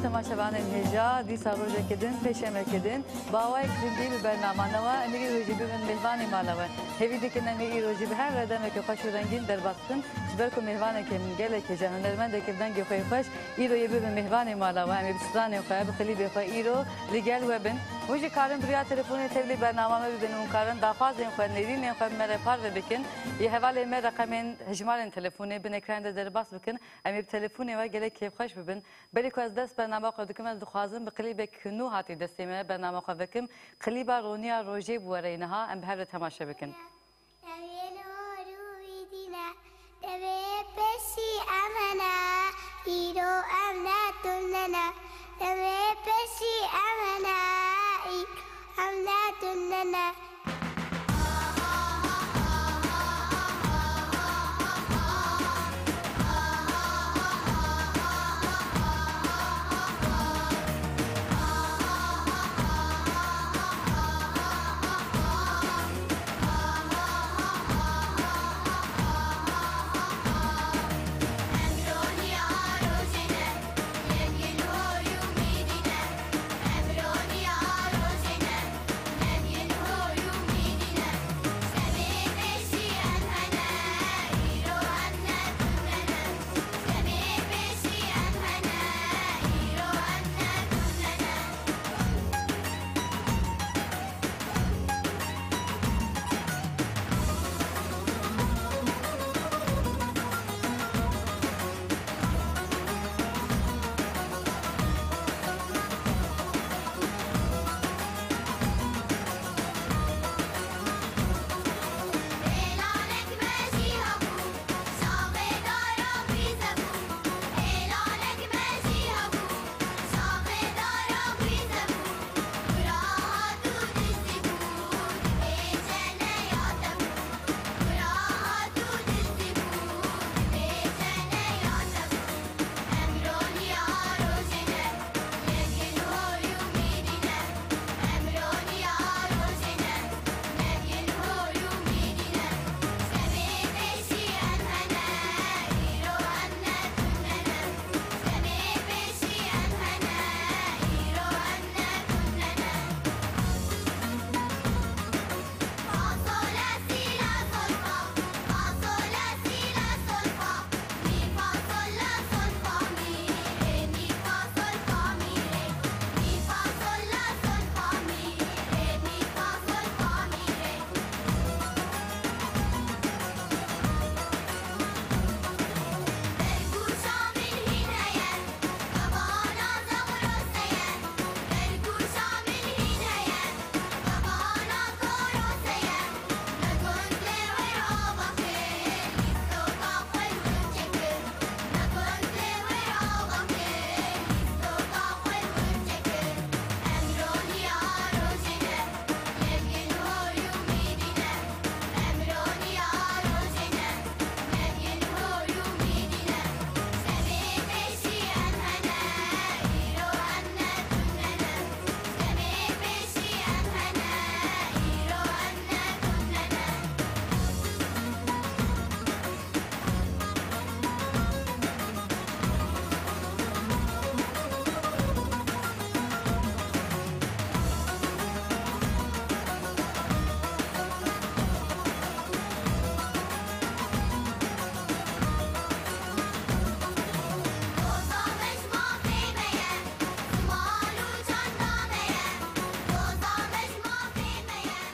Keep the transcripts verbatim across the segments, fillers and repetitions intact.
Temaşevanên hêja, dîsa rojeke din, pêşemeke din, bi awayek tundî bi bernama newa, em ê îro jî bibin mêvanê mala we. Hêvî dikin em ê îro jî bi her rêdemeke xweş û rengîn derbas bikin. Ji ber ku mêvaneke min gelek hêja, hunermendeke bi dengê xwe yê xweş, îro yê bibin mêvanê mala we. Em ê bi stranê xwe, bi klîbê xwe îro li gel we bin. Hûn jî karin bi riya telefonê tevlî bernama me bibin û hûn karin daxwazên xwe, nêrînên xwe bi me re parve bikin. Yê hevalên me reqemên hejmarên telefonê bin ekranê de derbas bikin. Em ê bi telefonê we gelek kêfxweş bibin. Berî ku ez dest bernama xwe dikim, ez dixwazim bi klîbek nû hatî destê me bernama xwe vekim. Klîba Roniya Rojê bi we re ye niha, em bi hev re temaşe bikin. Ev yên hor û wî dîne, demê pêşî em hene, îro em ne tune ne. Demê pêşî em hene, îro em ne tune ne.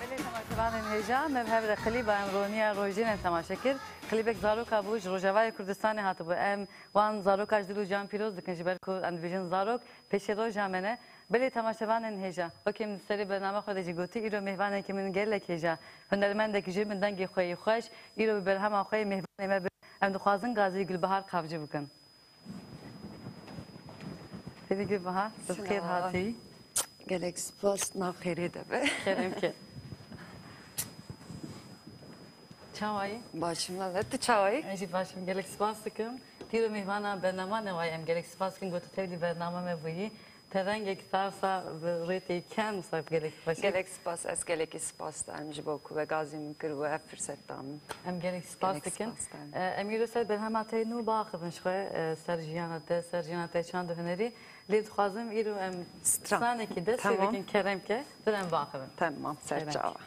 Belê temaşevanên hêja, me bi hev re klîba em Roniya Rojînên temaşe kir. Klîbek zaroka bû, ji Rojavayê Kurdistanê hatibû. Em wan zaroka ji dil û can pîroz dikin, ji ber ku em dibêjin zarok, pêşeroja me ne. Belê temaşevanên hêja, wekî min di serê bernama xwe de jî gotî, îro mêvanekî min gelek hêja, hunermendekî jî min dengê xwe yê xweş, îro bi berhema xwe yê mêvanê me bin. Em dixwazin gazî Gulbahar Kavcî bikin. Tevî Gulbahar, tu bi xêr hatî. Gelek spas, nav xêrê de be. Kerem ke. Çawayî? Başim, evet. Tu çawayî? Ez jî başim. Gelek spas dikim. Tîro mêvana bernama Newayê em gelek spas dikin. Got tu tevlî bernama me bûyî. Rengek tarsa bi rêtê ken, wisa gelek xweş e. Gelek spas, ez gelekî spas dikim ji bo ku vegazî min kir û ev firset da min. Em gelek spas Gelek dikin. spas dikim. E, em îro ser berhema te nû biaxivin ji xwe, e, ser jiyana te, ser jiyana te çand û hunerî. Lê dixwazim îro em Stran. stranekî dest pê Tamam. bikin, kerem ke, bir em biaxivin. Tamam, ser Kerem. çava.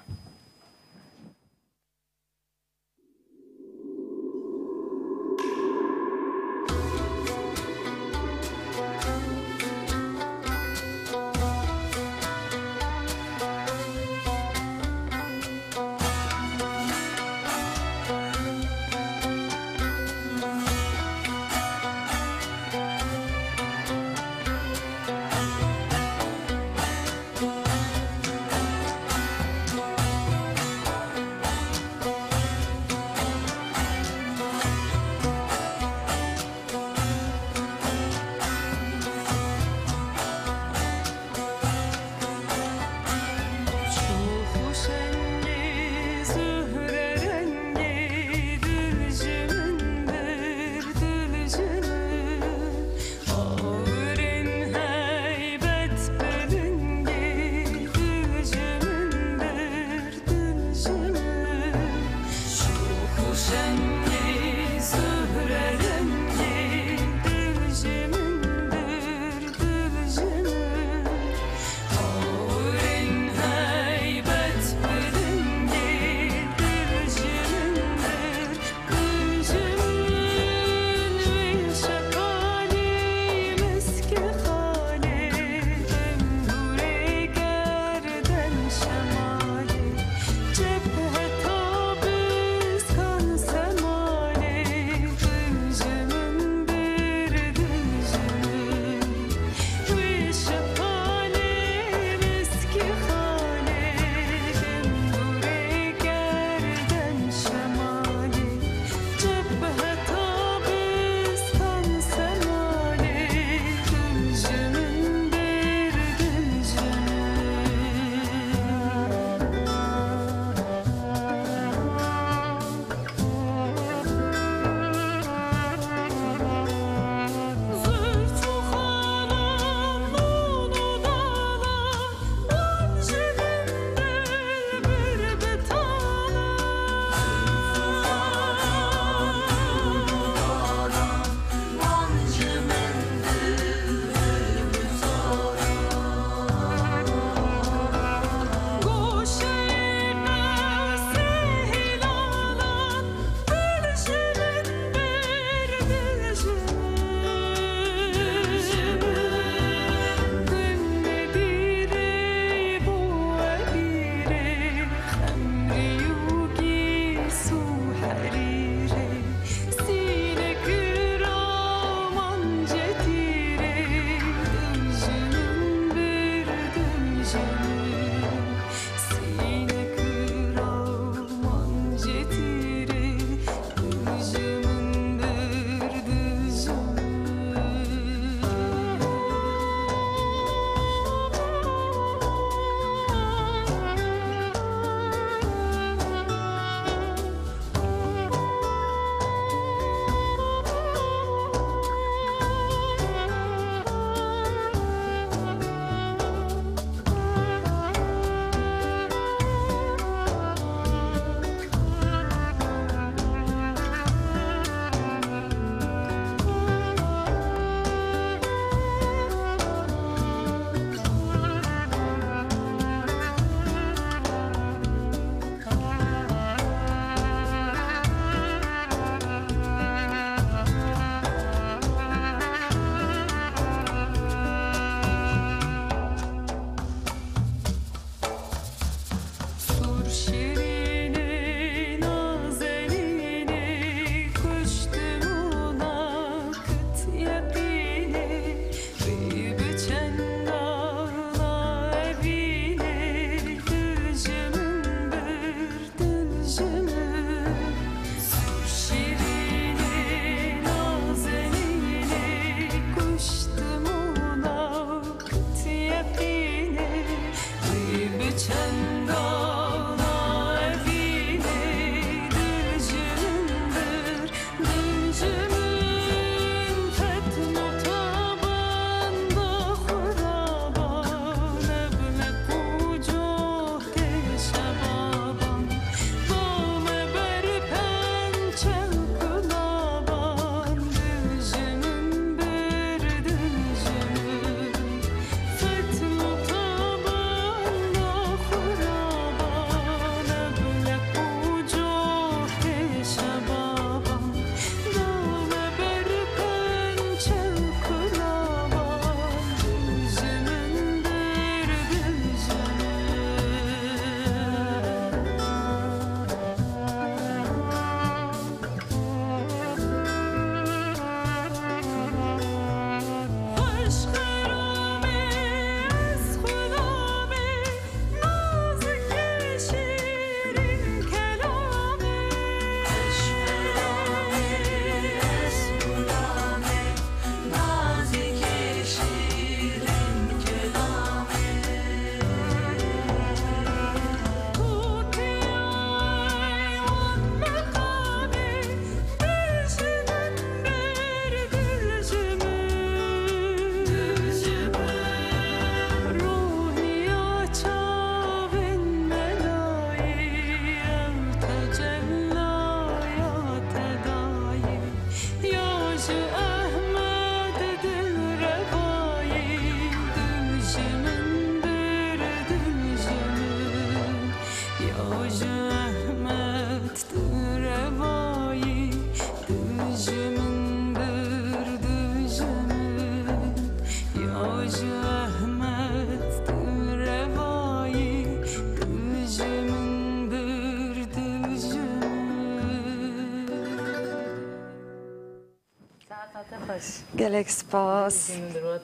Gelek spas.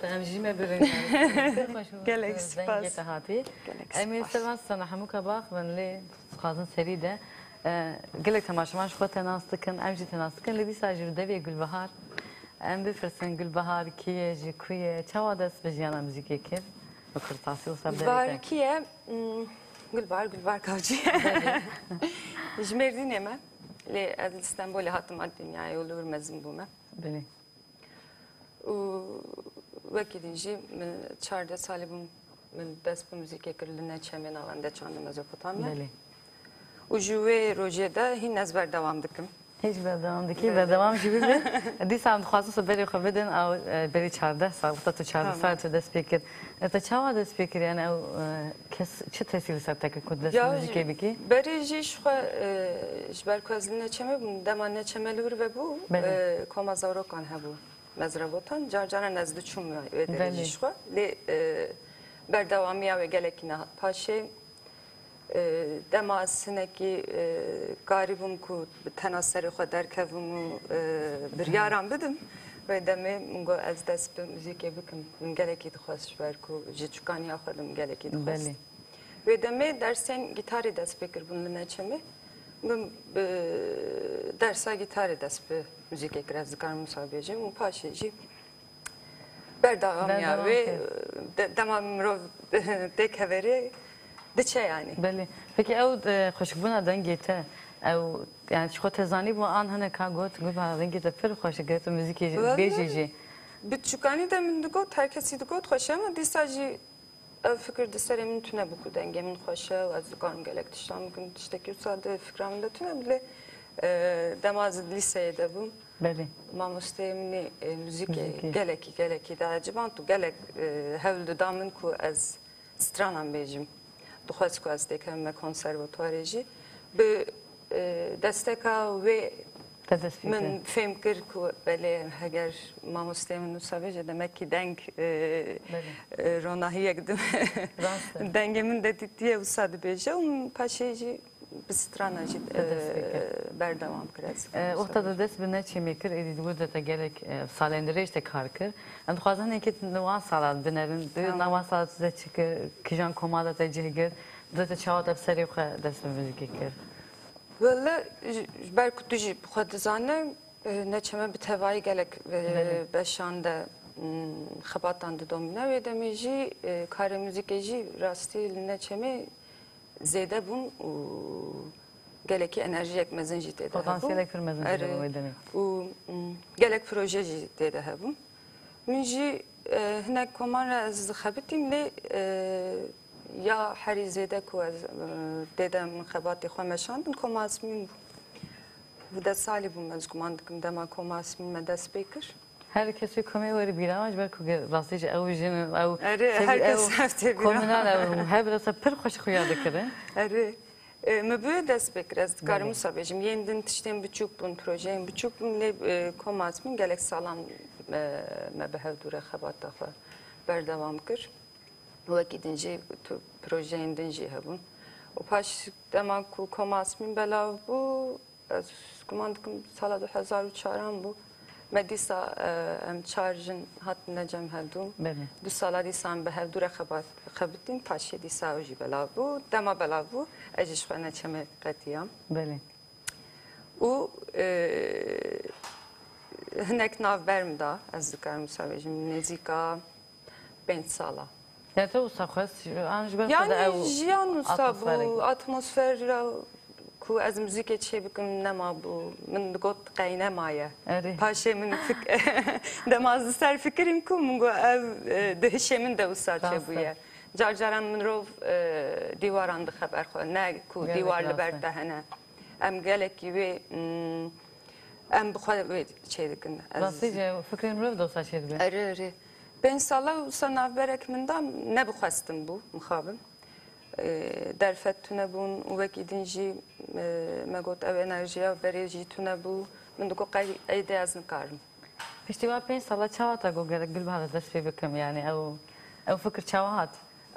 Em jî me birin. Gelek spas. Gelek spas. Em ê ser van sana hemûka baxivin lê dixwazin serî de. E, gelek temaşevan ji xwe te nas dikin, em jî te nas dikin. Lê dîsa ji devê Gulbihar em bipirsin, Gulbihar kî ye, ji ku ye, çawa dest bi jiyana muzîkê kir? Bi kurtasî wisa Gulbihar kî ye? Hmm, Gulbihar, Gulbihar Kavcı. Ji Mêrdînê me. Lê ez li Stenbolê hatim dinyayê û li wir mezin bûme. Belê. Û wekî din jî min çardeh salî bûm, min dest bi muzîkê kir li Neçemê navende çandê Mezopotamya. Belê. Û ji wê rojê de hîn ez berdewam dikim. Hîç berdewam dikî, Belê. berdewam jî bibe. Dîsa em dixwazin se berê xwe bidin, ew, e, berî çardeh sal, wexta tu çardeh Tamam. sal tu dest pê kir. E, te çawa dest pê kir? Yani ew, e, kes çi tesîr li ser te kir ku dest Ya, muzîkê bikî? Berê jî ji xwe, e, ji ber ku ez li Neçemê bûm, dema Neçemê li wir vebû, Belê. e, koma zarokan hebû. Mezrevotan, car caran ez diçûm wê derê Belê. jî ji xwe. Lê, e, berdewamiya wê gelekî nehat paşê. E, dema ez hinekî, e, karîbûm ku bi tena serê xwe derkevim û, e, biryaran bidim, wê demê min got ez dest bi muzîkê bikim. Min gelekî dixwest ji ber ku ji çûkaniya xwe de min gelekî dixwest. Belê. Wê demê dersên gîtarê dest pê kiribûn li Neçemê. Min bi dersa gîtarê dest bi muzîkê kir, ez dikarim wisa bêjim û paşê jî berdewamiya Berdewam wê, kir. de-, dema mirov têkeve rê diçe yanî. Belê. Peki ew, e, xweşikbûna dengê te, ew, yani ji xwe te zanîbû an hinek ka got, Gulbihar dengê te pir xweş e, ger tu muzîkê Wele bêjî jî? Bi çûkanî de min digot, her kesî digot xweş e, ama dîsa jî ev fikir di serê min tune bû ku dengê min xweş e û ez dikarim gelek tiştan bikim, tiştekî wisa di fikra min de tune bû, lê, e, dema ez di lîseyê de bûm, Belê. mamosteyê min ê, e, muzîkê Muzîkê. gelekî, gelekî dieciband û gelek, e, hewl dida min ku ez stranan bêjim. Dixwest ku ez têkevime konservatuarê jî. Bi, e, desteka wê Te dest pê min kir. fêm kir ku belê heger mamosteyê min wisa bêje, demek ki deng, e, Belê. e, ronahiyek di Rast e. dengê min de dîtiye wisa dibêje û min paşê jî bi strana jî, Te dest pê kir. e, berdewam kir ez. E, wexta de dest bi Neçemê kir, êdî di wir de te gelek, e, salên dirêj te kar kir. Em dixwazin hinekî di wan sala binerin. Di Tamam. na wan sala tu de çi kir? Kîjan koma de te cih girt? Di te çawa te bi serê xwe dest bi muzîkê kir? Wele, ji, ji ber ku tu jî bi xwe dizane, e, Neçeme bi tevayî gelek, e, Belê. beşan de, m, xebatan didomîne. Wê demê jî, e, karê muzîkê jî rastî li Neçemê zêde bûn û gelekî enerjiyek mezin jî tê de hebû. Potansiyelek pir mezin tê de Erê. bû wê demê. Û, mm, gelek proje jî tê de hebûn. Min jî, e, hinek koman re ez dixebitîm, lê, e, ya herî zêde ku ez, e, tê de min xebatê xwe meşandin, koma Asmîn bû. Bi deh salî bûm, ez guman dikim, dema koma Asmîn me dest pê kir. Her kesê komê werî bîra me, ji ber ku ge-, rastî jî ew jin in, ew Erê, tevî her kes ew ev tê bîra. Komunal ew, her birasa pir xweş xuya dikirin. Erê. E, me bi dest pê kir, ez dikarim Belê. wisa bêjim. Yên din tiştên biçûk bûn, projeyên biçûk bûn, lê, e, koma Asmîn gelek salan, e, me bi hevdû re xebata xwe berdewam kir. Wekî din jî tu projeyên din jî hebûn. Û paş dema ku koma Asmîn belav bû, Ez guman dikim sala du hezar û çaran bû. Me dîsa, e, em çar jin hatine cem hevdû. Belê. Du sala dîsa em bi hevdû re xebat-, xebitîn, paşê dîsa ew jî belav bû. Dema belav bû, ez jî ji xwe Neçemê qetiyam. Belê. Û, e, hinek navber min da, ez dikarim wisa bêjim, nêzîka pênc sala. Ya te wisa xwest, an ji ber xwe de Yani ew jiyan wisa atmosferek. bû, atmosfera ku ez muzîkê çêbikim nema bû. Min digot qey nema ye. Erê. Paşê min fik-, dema ez li ser fikirîm ku min got ev, e, di hişê min de wisa Rast e. çêbûye. Car caran mirov, e, dîwaran dixe ber xwe. Ne ku Gelek dîwar li rast ber e. te hene. Em gelekî wê, mm, em bi xwe wê çêdikin. Ez Rastî jî fikrên mirov de wisa çêdibe. Erê, erê. Pênc sala wisa navberek min da, ne bi xwestin bû, mixabin. E, derfet tune bûn û wekî din jî, e, me got ev enerjiya berê jî tune bû. Min digot qey êdî ez nikarim. Piştî wa pênc sala çawa te got gerek Gulbihar ez dest pê bikim? Yani ew, ew fikir çawa hat?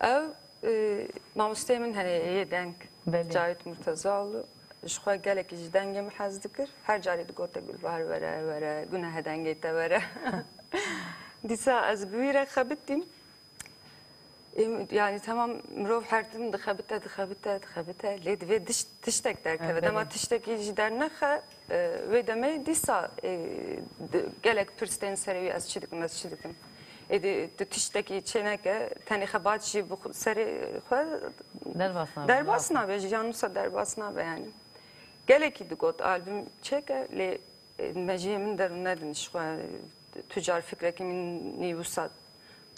Ew, e, mamosteyê min hene yê deng, Belê. Cahit Murtezoglu. Ji xwe gelekî ji dengê min hez dikir. Her carê digote Gulbahar were, were, gunehe dengê te were. Dîsa ez bi wî re xebitîm. Ê, yani tamam, mirov her tim dixebite, dixebite, dixebite. Lê divê diş-, tiştek derkeve. Belê. Dema tiştekî jî dernexe, e, wê demê dîsa, e, di-, gelek pirs tên serê wî, ez çi dikim, ez çi dikim. Ê, di-, tu tiştekî çêneke, tenê xebat jî bi xwe-, serê xwe Derbas nabe, derbas nabe, jiyan wisa derbas nabe yani. Gelekî digot album çêke, lê, e, mejiyê min derûn nedin ji xwe, e, tu car fikrekî min nî wisa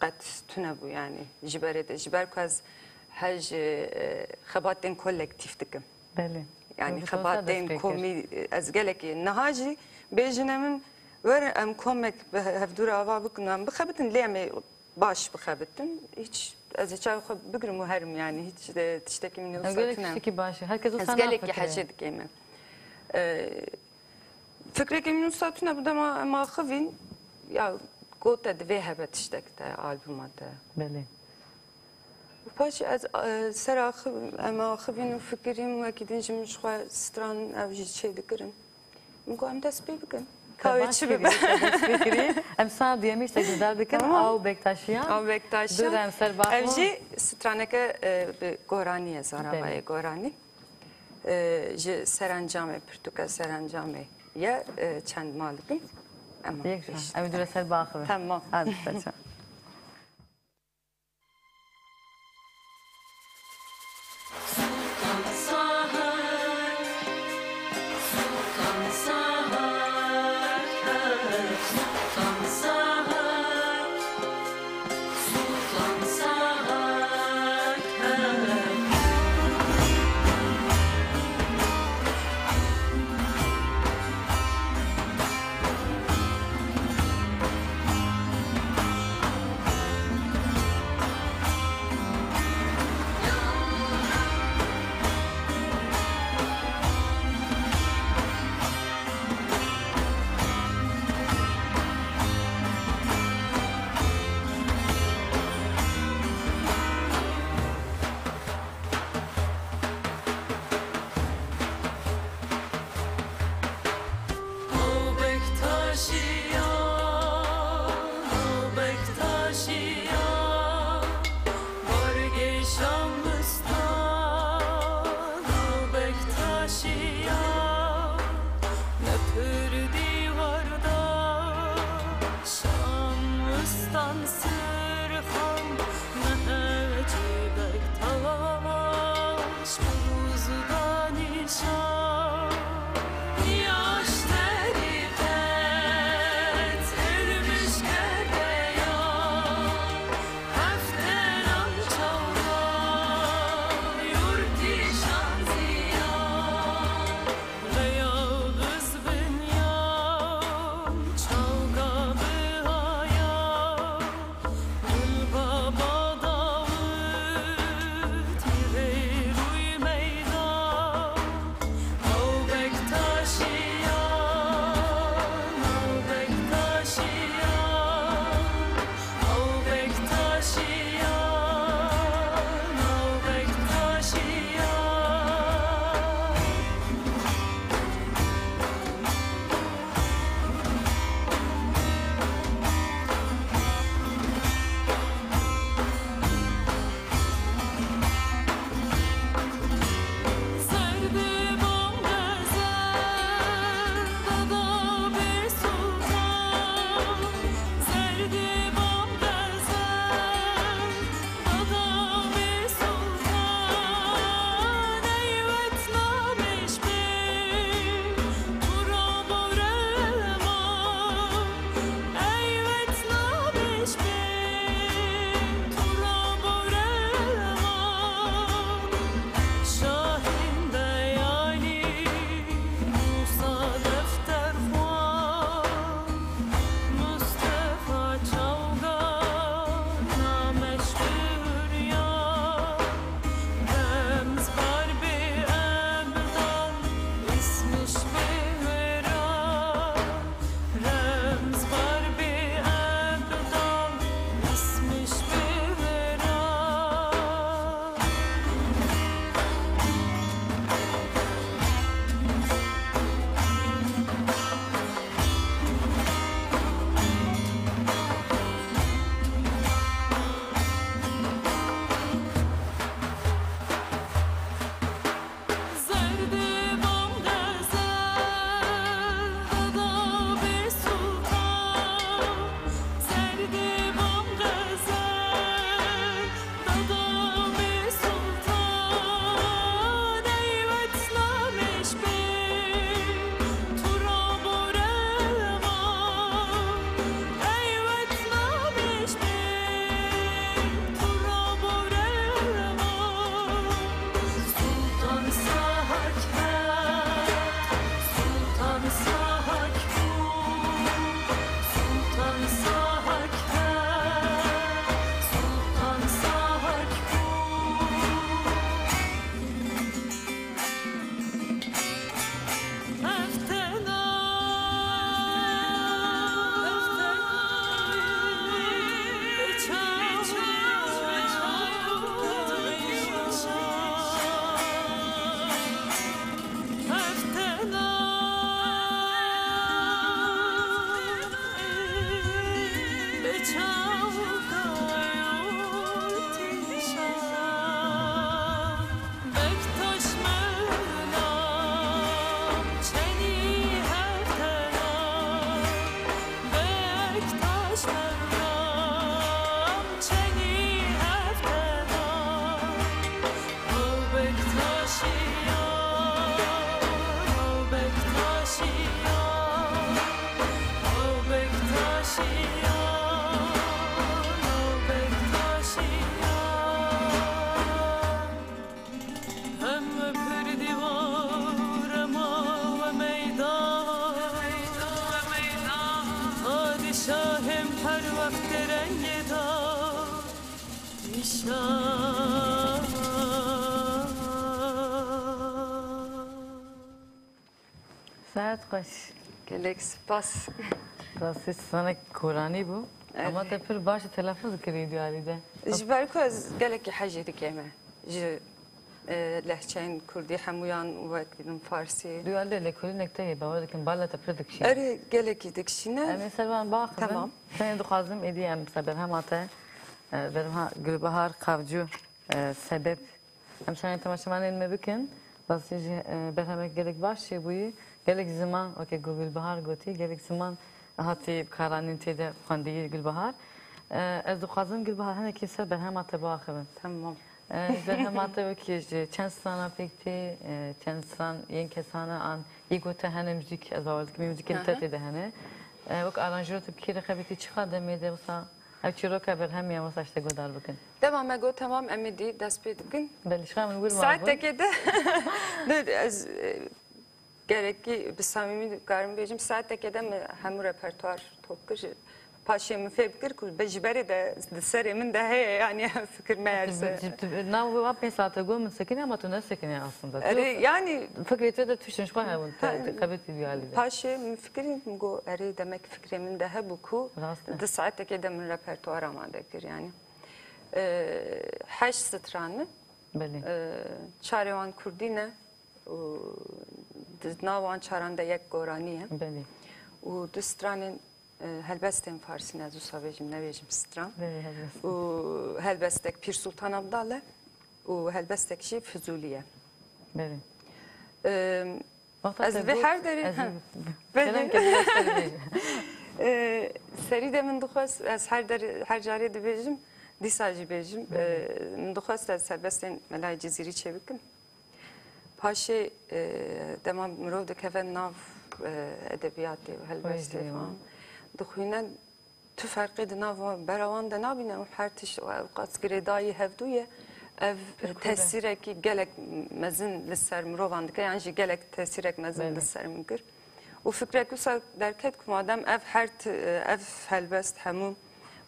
qet tune bû yani. Ji berê de, ji ber ku ez her ji, e, xebatên kolektîf dikim. Belê. Yani Wisa xebatên dest pê kir. Komî, e, ez gelekî niha jî bêjine min, werin em komek bi hevdû re ava bikin, em bixebitin, lê em ê baş bixebitin. Hiç ez ê çavê xwe bigirim û herim yani. Hiç de tiştekî min Ew wisa gelek tune. Tiştekî baş e. Herkes wisa Ez gelekî fikire. Hecê dikeyme. E, fikrekî min wisa tune bû, dema em axivîn, ya gote divê hebe tiştek te albuma te. Belê. Û paşê ez, e, ser axi-, em axivîn û fikirîn, wekî din jî min ji xwe stran ew jî çê dikirin. Min got, em dest pê bikin. Ka wê çi bibe. Em sa duyemî tiştek guhdar bikin. Tamam. Aw Bektaşiyan. Aw Bektaşiyan. Dû re em ser baxin. Ev jî straneke, e, bi goranî ye, zaravayê Belê. Goranî. E, ji serencamê, pirtûka serencamê ye, e, çend mal dikim. Em Yek pêş. Em dû re ser baxin. Tamam. Hadi, ser çav. Te rengê da nîşan. Saet xweş. Gelek spas. Rastî stranek koranî bû. Evet. Ama te pir baş telaffuz kirî diyarî de. Ji ber ku ez gelekî hejê dikeme. Ji, e, lehçeyên kurdî hemûyan wek bînin farsî. Duyarî de lêkolînek te yê, bawer dikim, bala te pir dikişîne. Erê, gelekî dikişîne. Em ê ser van biaxivin. Tamam. Tenê dixwazim êdî em ser berhema te, e, berhema Gulbahar Kavcû, e, sebep. Em şanê temaşevanên me bikin. Rastî jî, e, berhemek gelek baş çêbûyî. Gelek ziman, weke ku Gulbahar gotî, gelek ziman hatî karanîn tê de xwendiyî Gulbahar. E, ez dixwazim Gulbahar hinekî ser berhema te biaxivim. Tamam. E, berhema te wekî ji çend strana pêk tê, e, çend stran yên kesana an yê ku te hene muzîk, ez bawer dikim, muzîkên te Aha. tê de hene. E, wek aranjero tu bi kê re xebitî, çiqa demê de wisa ev çîroka berhemê ya wisa ji te guhdar bikin. Dema me got, tamam, em ê dî dest pê dikin. Belê, şixa min wir mabû. Saetekê de, de ez, e, gerekî bi samîmî dikarim bêjim, saetekê de min hemû repertuar top kir. Paşê min fêm kir ku be-, ji berê de di serê min de heye, yani fikir me erse. Nav ve pênc saete got min sekinî ama tu nesekinî aslında. Erê, yani fikrê te de tiştên ji xwe hebûn, te, Ha. te xebitî diyalî de. Paşê min fikirî, min got, erê, demek fikrê min de hebû ku Rast e. di saetekê de min repertuar amade kir, yani. Ee, heşt stran min. Belê. Ee, çarê wan kurdî ne û di nav wan çaran de yek goranî ye. Belê. Û du stranên, e, helbestên farsî ne, ez wisa bêjim, nebêjim stran. Belê, helbest. Û helbestek Pîr Sultan Abdal e û helbestek jî Fizûlî ye. Belê. Em, Wexta ez te vê got, her derê, ez ha. Belê. Kerem ke biraz serê bêje. E, serî de min dixwest, ez her der, her carê dibêjim, dîsa jî bêjim. Belê. E, min dixwest ez helbestên Melayê Cizîrî çêbikim. Paşê, e, dema mirov dikeve nav, e, edebiyatê û helbestê Poeziyê falan, dixwîne, tu ferqê di nav wan, bera wan de nabîne û her tişt û ewqas girêdayî hevdû ye. Ev tesîrekî gelek mezin li ser mirovan dike, yan jî gelek tesîrek mezin Belê. li ser min kir. Û fikrek wisa derket ku madem ev her ti-, ev helbest hemû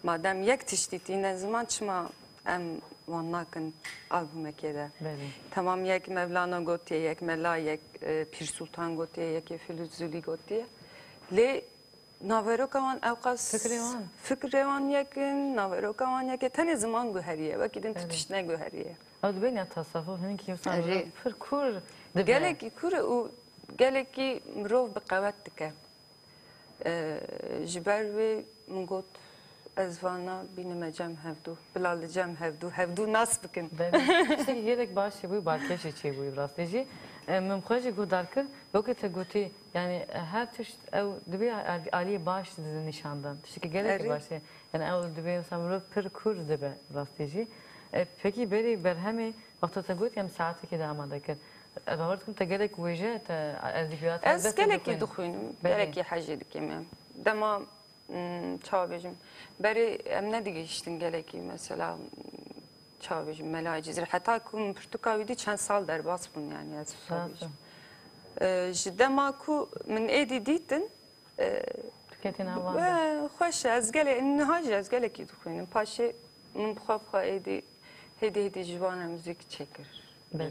madem yek tiştî tîne ziman, çima em wan nakin albûmekê de? Belê. Temam, yek Mevlana gotiye, yek Mela, yek, e, Pîr Sultan gotiye, yekê Fizûlî gotiye. Lê naveroka wan ewqas Fikrê wan. fikrê wan yek in, naveroka wan yek e. Tenê ziman guheriye, wekî din tu Belê. tişt neguheriye. Ew dibên ya tasavvuf, hinkî wisa Erê. mirov pir kûr dibe. Gelekî kûr e û gelekî mirov bi qewet dike. E, ji ber wê min got, ez vana bînime cem hevdû, bila li cem hevdû, hevdû nas bikim. Belê. Tiştekî gelek baş çêbûyî, balkêş jî çêbûyî bi rastî jî. E, min xwe jî guhdar kir, wekî te gotî, yani, e, her tişt ew dibê al-, aliyê baş didin nîşandan. Tiştekî gelekî Erê. baş e. Yani ew dibê wisa mirov pir kûr dibe bi rastî jî. E, pekî berî berhemê wexta te got, em saetekê de amade kir. Ez bawer dikim te gelek wêje, te edebiyat Ez helbest gelekî dixwînî. dixwînim, Belê. gelekî hejê dikim em. Dema, mm, çawa bêjim, berê em nedigihîştin gelekî, mesela, mm, çawa bêjim, Melayê Cizîrî. Heta ku min pirtûka wî dî çend sal derbas bûn, yani ez wisa Rast e. bêjim. E, ji dema ku min êdî dîtin, e, Diketî nav wan de. we xweş e, ez gelek, niha jî ez gelekî dixwînim. Paşê min bi xwe, bi xwe êdî, hêdî hêdî ji wan re muzîk çêkir. Belê.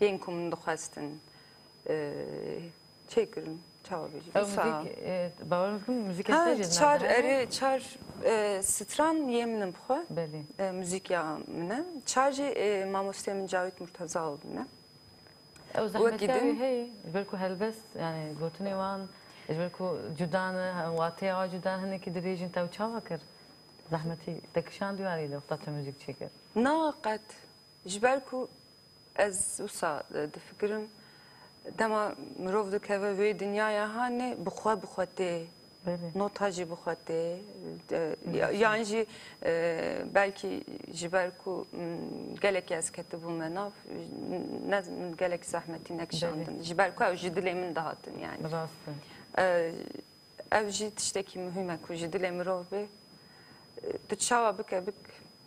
Yên ku min dixwestin, e, çêkirin, çawa bêjim. Ew Wisa. muzîk, e, bawer dikim, muzîkê Ha, te jî di nav çar, de hene? erê, çar, e, stran yê min in bi xwe. Belê. E, muzîk ya min e. Çar jî, e, mamosteyê min Cawît Murtezaoğlu ne. Ew Wekî zehmetiya wî din. heye, ji ber ku helbest, yani gotinê wan, ji ber ku cuda ne, wateya wan cuda ne, hinekî dirêj in, te ew çawa kir? Zehmetî te kişand diyarî de wexta te muzîk çêkir? Na qet. Ji ber ku ez wisa, e, difikirim, dema mirov dikeve wê dinyaya hanê, bi xwe, bi xwe tê. Belê. Nota jî bi xwe tê. E, ya-, Belê. yan jî, e, belkî ji ber ku, m, gelekî ez ketibûme nav, ne, min gelek zehmetî nekişandin. Belê. Ji ber ku ew ji dilê min dihatin, yani. Rast e. E, Ev jî tiştekî muhîm e ku ji dilê mirov bê. Tu çawa bike bik,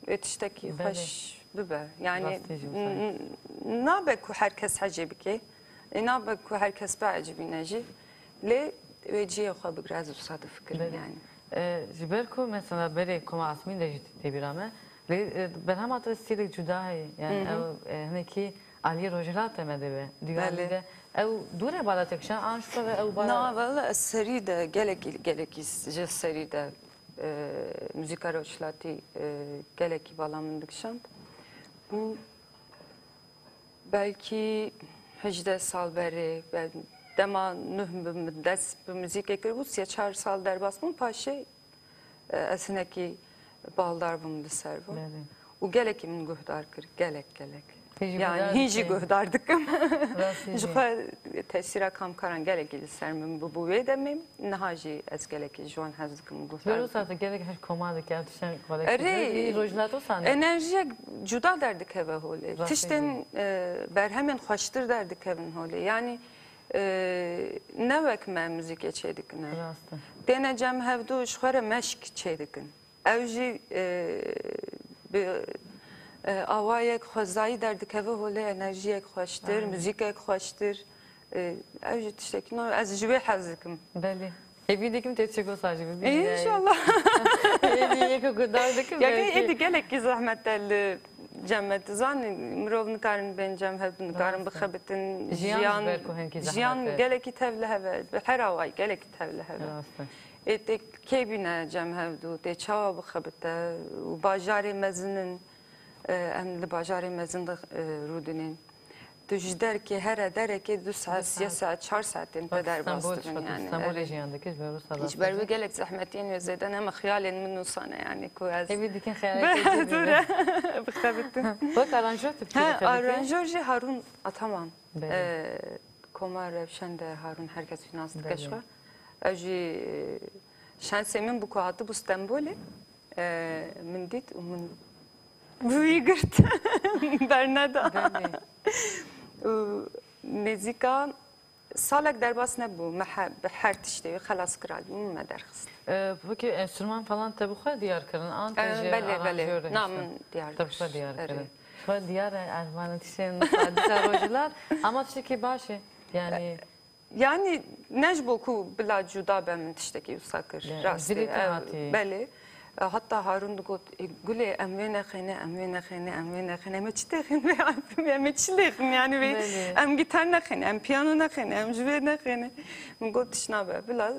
wê tiştekî Belê. xweş bibe. Yani, Rastî jî wisa ye. n-, n-, nabe ku her kes hecê bike, ê nabe ku her kes biecibîne jî. Lê wê cihê xwe bigre, ez wisa difikirim Belê. yani. E, ji ber ku mesela berê Koma Asmîn de jî tê bîra me. Lê, e, berhema te stîlek cuda heye. Yani Hmm. ew, e, hinekî aliyê rojhilatê me dibe. Duyarlî Belê. de ew dûre bala te kişan, an ji xwe ve ew bala Na, valla ez serî de gelekî, gelekî s-, ji serî de, e, muzîka rojhilatî, e, gelekî bala min dikişand. Hûn belkî hejdeh sal berê, be-, dema nuh bi, bi dest bi muzîkê kiribû, sê çar sal derbas bûm, paşê, e, ez hinekî baldar bûm li ser van. Belê. Û gelekî min guhdar kir, gelek, gelek. Hîn jî Yani guhdar hîn jî dikî. guhdar dikim. Rastî Ji jî. xwe tesîra kamkaran gelekî li ser min bûbû wê demê. Niha jî ez gelekî ji wan hez dikim, guhdar Ji ber dikim. wisa tu gelek her koma dike, ev tiştên xwe Erê, lê rojhilat wisa ne? enerjiyek cuda derdikeve holê. Rastî Tiştên, jî. e, berhemên xweştir derdikevin holê. Yani, e, ne wek me muzîkê çêdikine. Rast e. Têne cem hevdû ji xwe re meşk çêdikin. Ew jî, e, bi, e, awayek xwezayî derdikeve holê, enerjiyek xweştir, Aynen. muzîkek xweştir. E, ew jî tiştekî nû, ez ji wê hez dikim. Belê. Hêvî dikim tê çi gosa jî bibî. E, înşallah. Hêvî yek guhdar dikim Ya belkî. êdî gelekî zehmet e li cem me. Tu zanî, mirov nikarin bên cem hev, nikarin Rast e. bixebitin. Jiyan ji Jiyan, ber ku hinkî zehmet jiyan e. gelekî tevlihev e. Bi her awayî gelekî tevlihev e. Rast e. Ê tê kê bîne cem hevdû, tê çawa bixebite û bajarê mezin in, e, em li bajarê mezin de, e, rûdinên. Tu ji derkê here derekê du saet, Du sê saet. saet, çar saetên Bak, te derbas Stenbol dibin diçibe, tu yani. Stenbolê Evet. jiyan dikî, ji ber wisa Ji ber wê gelek zehmetiyên wê zêde ne, me xiyalên min nûsane yani ku ez Hêvî dikin xeyaleke Bi-, dûre bixebitim. Wek aranjör tu He, kî dikî? aranjör jî Harun Ataman. Belê. E, Koma Rewşen de Harun herkes fînans dike Belê. ji xwe. Ew jî, e, şansê min bû ku hatibû Stenbolê. E, min dît û min bi wî girt. Berneda. Belê. Û nêzîka salek derbas nebû. Me he-, bi her tiştê wî xelas kirabû, min me derxist. E, peki enstrüman falan te bi xwe diyar kirin? An te E, jî belê, belê. aranjör Na, hiştin? min diyar Te bi xwe kir. diyar Erê. kirin. Xwe diyar e, ez mane tiştên sadîsa rojhilat, ama tiştekî baş e. Yani Yani ne ji bo ku bila cuda be min tiştekî wisa kir. Yani Rastî, dilê te ev, hatî. belê. E, hatta Harun digot, "E, Gulê, em wê nexêne, em wê nexêne, em wê nexêne. Em ê çi têxin vê albûmê? Em ê çi lêxin? Yani vê Belê. em gitar nexêne, em piyano nexêne, em ji vê nexêne." Min got, "Tişt nabe. Bila, e,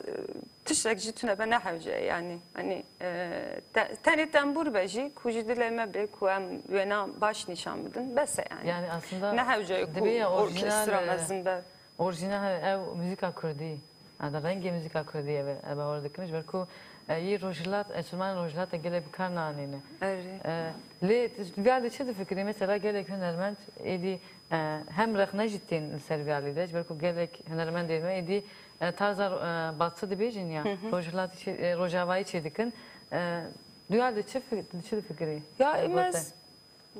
tiştek jî tune be ne hewce ye yani. Hani, e, te-, tenê tembûr be jî ku ji dilê me bê ku em wêna baş nîşan bidin. Bes e yani. Yani aslında Ne hewce ye ku dibê ya orkestra orijinal, e, mezin be." Orjînal ew muzîka kurdî, yani rengê muzîka kurdî ev e, ev bawer dikim, ji ber ku, e, yê rojhilat, enstrûmanên rojhilatê gelek bi kar nanîne. Erê. E, lê tu vî alî çi difikirî? Mesela gelek hunermend êdî, e, hem rexne jî tên li ser vî alî de, ji ber ku gelek hunermendên me êdî, e, tarza, e, batı dibêjin ya, Hı hı. rojhilatî çê-, e, rojavayî çêdikin. E, tu vî alî çi fik-, çi difikirî? Ya, Ev em gote. ez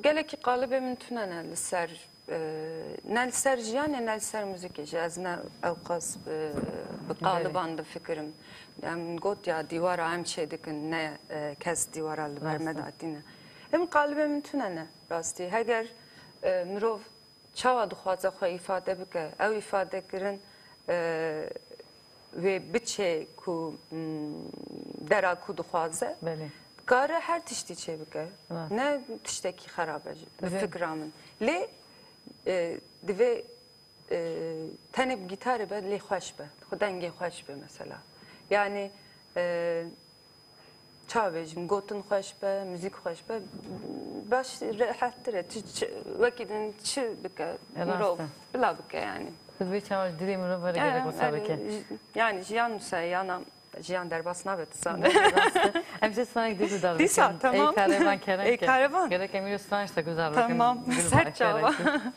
Gelekî qalibê min tune ne li ser, e, ne li ser jiyanê, ne li ser muzîkê jî. Ez ne ewqas, e, bi Belê. qaliban difikirim. Em got ya dîwara em çêdikin, ne, e, kes dîwara li ber me Rast e. datîne. Em qalibê min tune ne rastî. Heger, e, mirov çawa dixwaze xwe îfade bike, ew îfade kirin, e, wê biçe ku, mm, dera ku dixwaze, Belê. dikare her tiştî çê bike. Rast. Ne tiştekî xerab e ji Belê. fikra min. Lê, e, divê, e, tenê bi gîtarê be, lê xweş be. Xwe dengê xweş be mesela. Yani, e, çawa bêjim, gotin xweş be, muzîk xweş be, baş, rehettir e. Çi, çi, wekî din çi bike, E, rast mirov e. bila bike yani. Tu dibê çawa ji dilê mirov re E, gerek wisa erê, bike. j-, yani jiyan wisa ye, yana jiyan derbas nabe, tu zanî. Rast e. Em jê stranek dî guhdar Dîsa, dikin. tamam. Ey karevan kerem Ey ke. karevan. Gerek em îro stranek te guhdar bikin. Tamam. Gul Ser baş çawa. kerem.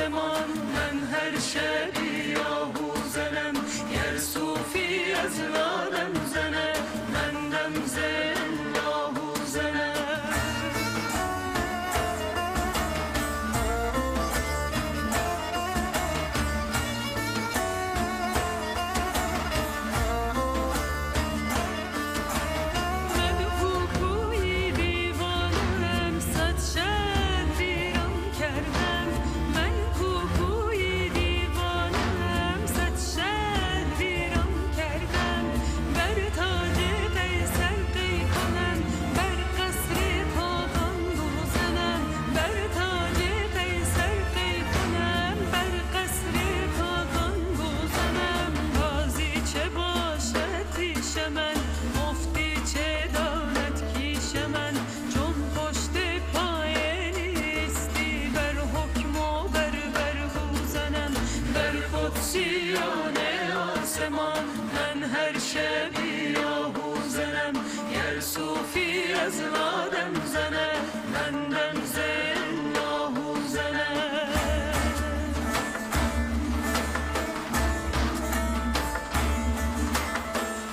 Seman, men her şebî ahûzenem, ger sûfî ez nadem zene, men dem zên ahûzenem. Siyonê aseman, men her şebî ahûzenem, ger sûfî ez nadem zene, men dem zên ahûzenem.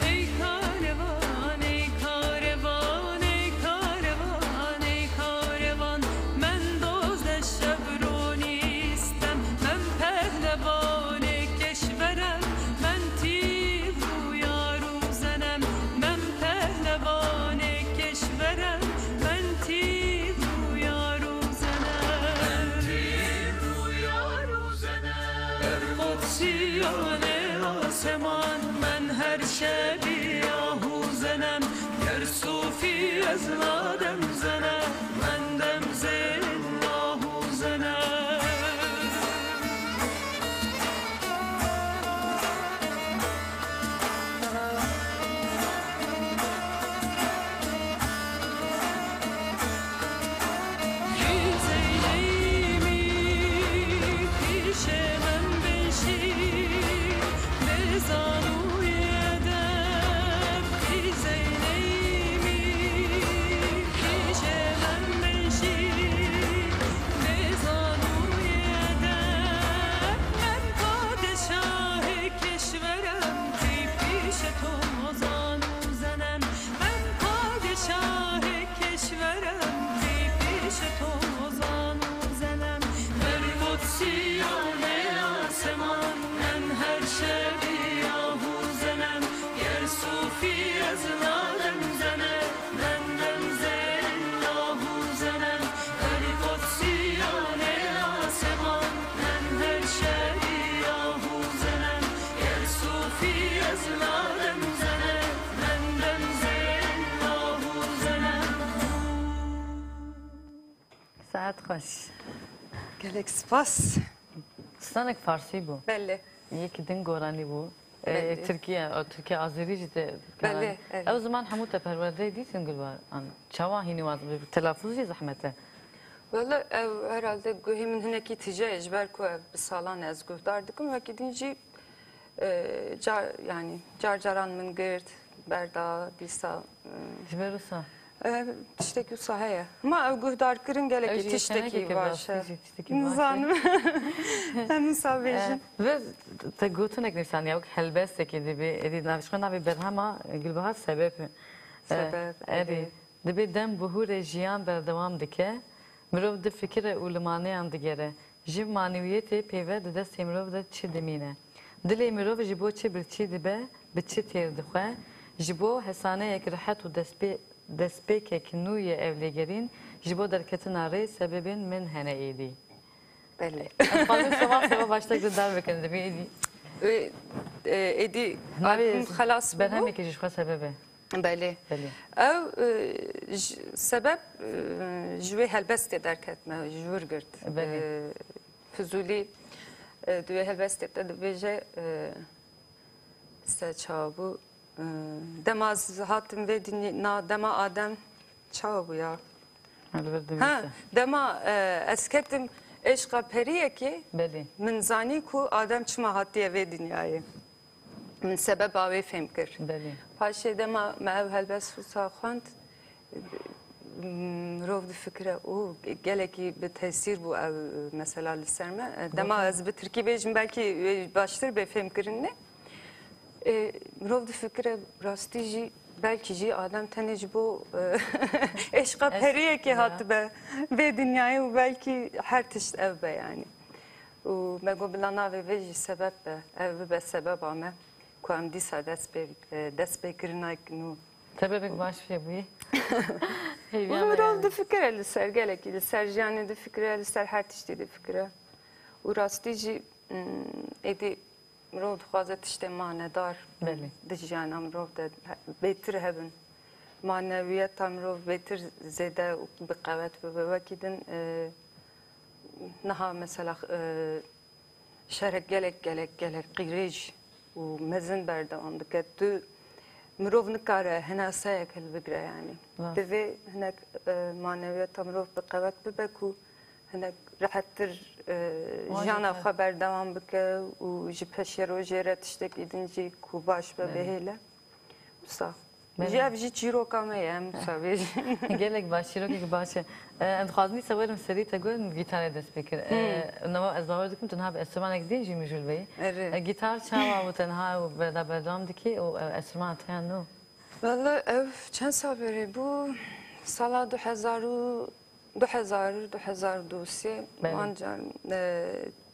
Ey karevan, ey karevan, ey karevan, ey karevan, men dozdeh şev ronîstem, men pehlevanê keşverem, men tîv û yarûzenem, men pehlevanê keşverem, men tîv û yarûzenem. Ber Qudsiyonê aseman, men her şebî ahûzenem, ger sûfî ez nadem zene, men dem zên ahûzenem. Keşverem, tey pîşe to zan û zenem, men padişahê keşverem, tey pîşe to zan û zenem. Ber Qudsiyonê aseman, men her şevî ahû zenem, ger sûfî ez nadem zene. Bendem zên ahû zenem, ber Qudsiyonê aseman, men her şevî ahû zenem, ger sûfî ez nadem zene, bendem zên ahû zenem. Saet xweş. Gelek spas. Stranek farsî bû. Belê. Yekî din goranî bû. E, Belê. Tirkiye, o, Tirkiye, Azerî jî de Belê, goranî. Evet. Ew ziman hemû te perwerdeyê dîtin Gulbahar? An, çawa hînî wan, bi telaffuz jî zehmet e. Wele ew herhalde guhê min hinekî tije ye, ji ber ku ev bi salan e ez guhdar dikim, wekî din jî, e, car, yanî car caran min girt, berda, dîsa, e, Ji ber wisa? E, tiştekî wisa heye. Ma ev guhdarkirin gelekî Ew jî tiştekî yetenekeke bi baş e. rastî jî tiştekî baş e. Nizanim. Em wisa bêjin. E, ve te gotinek nivîsandiye, wek helbestekê dibê, êdî nav, ji xwe navê berhema Gulbahar Sebeb e. E, Sebeb, erê. erê. Dibê dem bihûre jiyan berdewam dike, mirov difikire û limaneyan digere. Ji manewiyetê pê ve di destê mirov de çi dimîne? Dilê mirov ji bo çi birçî dibe, bi çi têr dixwe? Ji bo hesaneyek rihet û destpê-, destpêkek nû yê ev lêgerîn, ji bo derketina rê sebebên min hene êdî. Belê. Em xwazin şema seba baştek li dar bikin, dibê êdî. Wê, e, êdî Navê albûm xelas bû. berhemekê jî ji xwe sebeb e. Belê. Belê. Ew, e, ji, sebeb, e, ji wê helbestê derket me, ji wir girt. Belê. E, Fizûlî, e, di wê helbestê de dibêje, e, se çawa bû, e, dema ez hatim vê dinyê, na, dema Adem çawa bû ya? Ha, li vir Ha, dinivîse. dema, e, ez ketim eşqa periyekê, Belê. min zanî ku Adem çima hatiye vê dinyayê. Min sebeba wê fêm kir. Belê. Paşê dema me ev helbest wisa xwend, Mirov difikire û gelekî bi tesîr bû ev, e, mesela li ser me. E, dema ez bi tirkî bêjim, belkî, e, baştir bê fêmkirinê. E, mirov difikire rastî jî, belkî jî Adem tenê ji bo, e, eşqa periyekê hatibe vê dinyayê û belkî her tişt ev be, yanî. Û me got bila navê vê jî sebeb be, ev bibe sebeba me ku em dîsa dest pê, e, destpêkirina nû. Sebebek baş pê bûyî. Heyviya me Mirov yani. Difikire li ser gelekî, li ser jiyanê difikire, li ser her tiştî difikire. Û rastî jî, mm, êdî mirov dixwaze tiştê manedar Belê. Di jiyana mirov de he-, bêtir hebin. Manewiyeta mirov bêtir zêde û bi qewet bibe. Wekî din, e, niha mesela, e, şerek gelek, gelek, gelek qîrêj û mezin berdewam dike. Tu, mirov nikare hinaseyek hilbigire, yanî. Rast. Divê hinek, e, manewiyeta mirov bi qewet bibe ku hinek rehettir, e, Wan jiyana jî xwe berdewam bike û ji pêşerojê re tiştekî din jî ku baş be Belê. Bihêle. Wisa. Belê. Ji ev jî çîroka me ye, em wisa bêjin. Gelek baş, çîrokek baş e. E, em dixwazin dîsa werin serî te got, gîtarê dest pê kir. E, Hmm. Nava ez bawer dikim tu niha bi enstrümanek din jî mijûl beyî. Erê. E, gîtar çawa û te niha û berda berdewam dikî û, e, enstrümana te ya nû? Valla ev çend sal berê bû? Sala du hezar û du hezar, du hezar û dusê. Belê. Wan caran, e,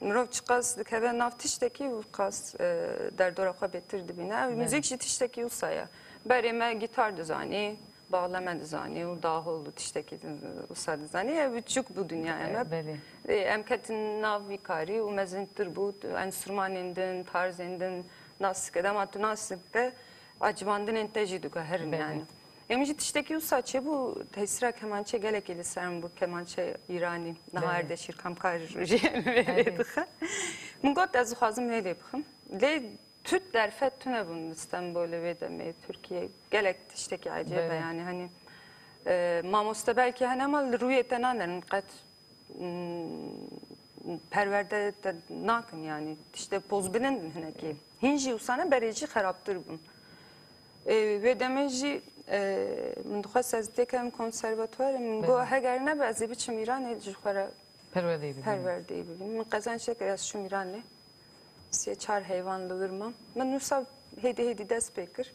mirov çiqas dikeve nav tiştekî û qas, e, derdora xwe bêtir dibîne. Ev Belê. Muzîk jî tiştekî wisa ye. Berê me gîtar dizanî, bağleme dizanî û dahol û tiştekî di-, wisa dizanî. Ev biçûk bû dinyaya me. E, belê. E, em ketin nav vî karî û mezintir bû. Enstrümanên din, tarzên din nas dike. Dema tu nas dike, ecibandinên te jî diguherin Belê. Yani. Em jî tiştekî wisa çêbû, tesîra kemançê gelekî li ser min bû, kemançe îranî. Niha Belê. Erdeşîr Kamkar jî wê Belê. Dixe. Min got, ez dixwazim wê lê bixim. Lê tut derfet tune bûn li Stenbolê wê demê, Tirkiyeyê. Gelek tiştekî ecêb e Belê. Yani, hani, e, mamoste belkî hene ama li rûyê te nanerin qet. Hmm, perwerde te nakin, yani tiştê pozbilind in hinekî. Hîn jî wisa ne, berê jî xerabtir bûn. Ê, wê demê jî, e, min dixwest ez têkevim konservatuarê, min got Belê. Heger nebe ez ê biçim Îranê ji xwe re Perwerdeyê bibînim. Perwerdeyê bibînim. Min qezenc çêkir ez çûm Îranê. Sê çar heyvan li wir mam. Min wisa hêdî hêdî dest pê kir.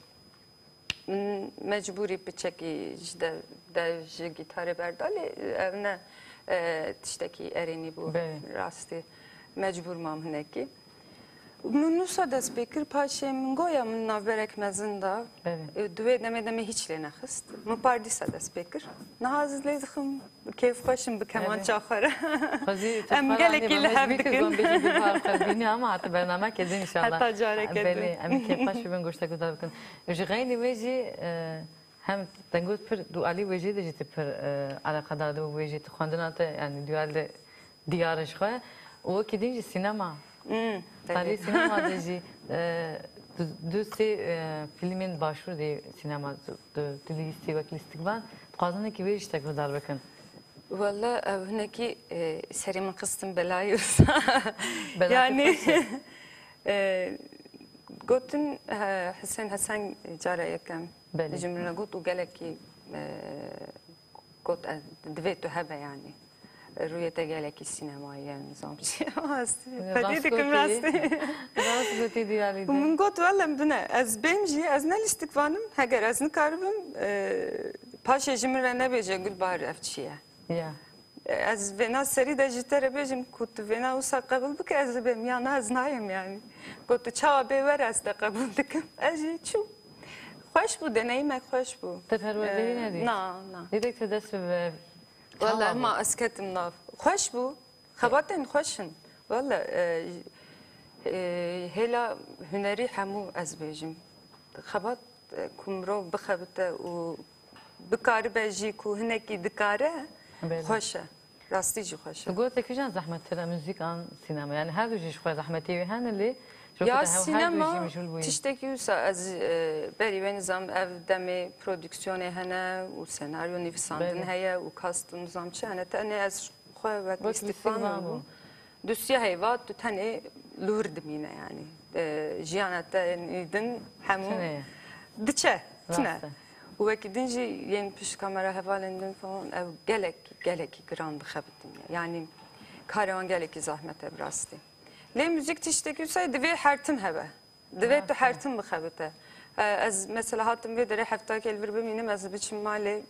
Min mecbûrî piçekî ji dev, dev ji gîtarê berda, lê ev ne, e, tiştekî erênî bû. Belê. Rastî mecbûr mam hinekî. Min nûsa dest pê kir, paşê min goya min navberek mezin da. Belê. E, di wê demê demê hîç lê nexist. Min par dîsa dest pê kir. Niha ez lê dixim, kêfxweş im bi kemança xwe re. Xwezî tu Em xwe gelekî ranî li hev bêjî, dikin. Gom bêjî, bihar xwe bînî ama hati bernameke din inşallah. Heta careke Belê, din. Em kêfxweş bibin, goştek guhdar bikin. Ji xeynî wê jî, e, hem te got pir, tu alî wêjê de jî tu pir, e, eleqedar dibû wêjê, tu xwendina te, yani, duyar de diyar in ji xwe. Û wekî din jî sînema. Hmm, Tarî tabii. Sînema de jî, e, du, du sê, e, fîlmên başûr de sînema tu, tu, tu lîstî wek lîstikvan. Dixwazin wekî wê jî te guhdar bikin. Walla ev hinekî, e, serê min xistin belayê wisa. Bela Yani, te xweş e. E, gotin, e, Husên Hesen cara yekem Belê. Ji min re got û gelekî, e, got, e, divê tu hebe yani. Rûyê te gelekî sînemayî ye, nizam çi. Rastî. Qetî Rast dikim gotî. Rastî. Rast gotî diyarî Û de. Min got, wele bine, ez bêm jî, ez ne lîstikvan im, heger ez nikaribim, e, paşê ji min re nebêje Gulbahar ev çi ye. Ya. Ez vêna serî de ji te re bêjim ku tu vêna wisa qebûl bike, ez ê bêm, ya na ez nayêm yani. Got, tu çawa bê were, ez te qebûl dikim. Ez jî çûm. Xweş bû, deneyîmek xweş bû. Te perwerdeyî Ee, nedît? Na, na. Dîrek te dest bi Wele çawa bû? Ma ez ketim nav. Xweş bû. Xebatên xweş in. Wele, e, e, hêla hunerî hemû ez bêjim. Xebat, e, ku mirov bixebite û bikaribe jî ku hinekî dikare, Belê. Xweş e. Rastî jî xweş e. Tu gote kîjan zehmettir e, muzîk an sînema? Yani her du jî ji xwe zehmetê wê hene lê ji Ya wekî te hev-, her du sînema jî mijûl bûyî. Tiştekî wisa ez, e, berî wê nizam ev demê prodüksiyonê hene û senaryo nivîsandin Belê. Heye û kast û nizam çi hene. Tenê ez xwe wek Wek lîstikvan lîstikvan bûm. Bû. Dusya heyva tu tenê li wir dimîne yani. E, jiyana te nî din hemû Tune ye. Diçe, tune. Rast e. Û wekî din jî yên pişt kamera hevalên din falan ew gelek, gelekî giran dixebitin. Yanî karê wan gelekî zehmet e bi rastî. Lê muzîk tiştekî wisa ye, divê her tim hebe. Divê tu Rast e. her tim bixebite. E, ez mesela hatim vê derê hefta kê li vir bimînim, ez biçim malê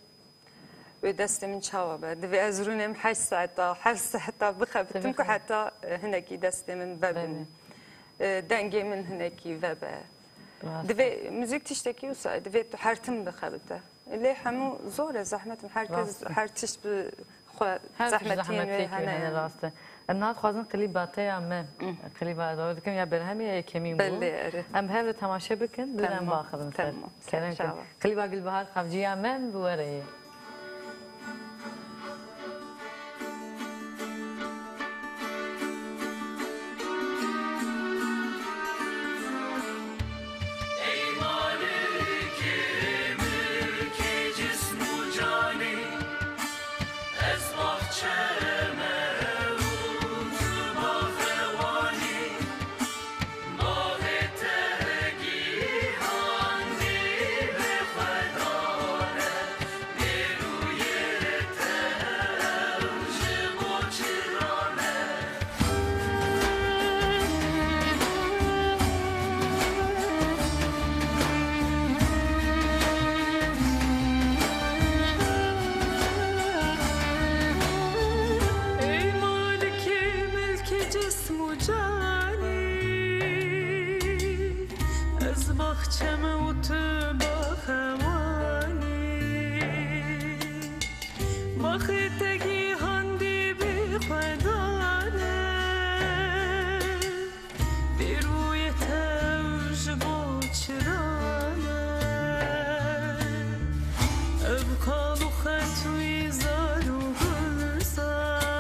wê destê min çawa be. Divê ez rûnêm heşt saeta, heft saeta bixebitim Divê ku xwe. heta, e, hinekî destê min vebin. Belê. E, dengê min hinekî vebe. Rast e. Divê muzîk tiştekî wisa ye, divê tu her tim bixebite. Lê hemû zor e, zehmet in. Her kes, Rast e. her tişt bi xwe Her tişt zehmetiyên wê zehmetiyek wê hene hene, yani. rast e. Em niha dixwazin klîba te ya me. Klîba dawî dikim ya berhemê ya yekemîn bû. Belê, erê. Em hev de temaşe bikin, dû em Tamam, baxivin ser. tamam. Kerem Ser kin. çawa. Klîba Gulbahar Xavcî ya me bi we re ye. Ey malikê milkê cism û canî, ez baxçe me û tu baxewanî, baxê te gihandî bi xwe dane. Ey malikê milkê cism û canî, ez baxçe me û tu baxewanî. Baxê te gihandî bi xwe dane, bêrûyê te ew ji bo çira ne. Ev kal û xet wî zar û gulzar,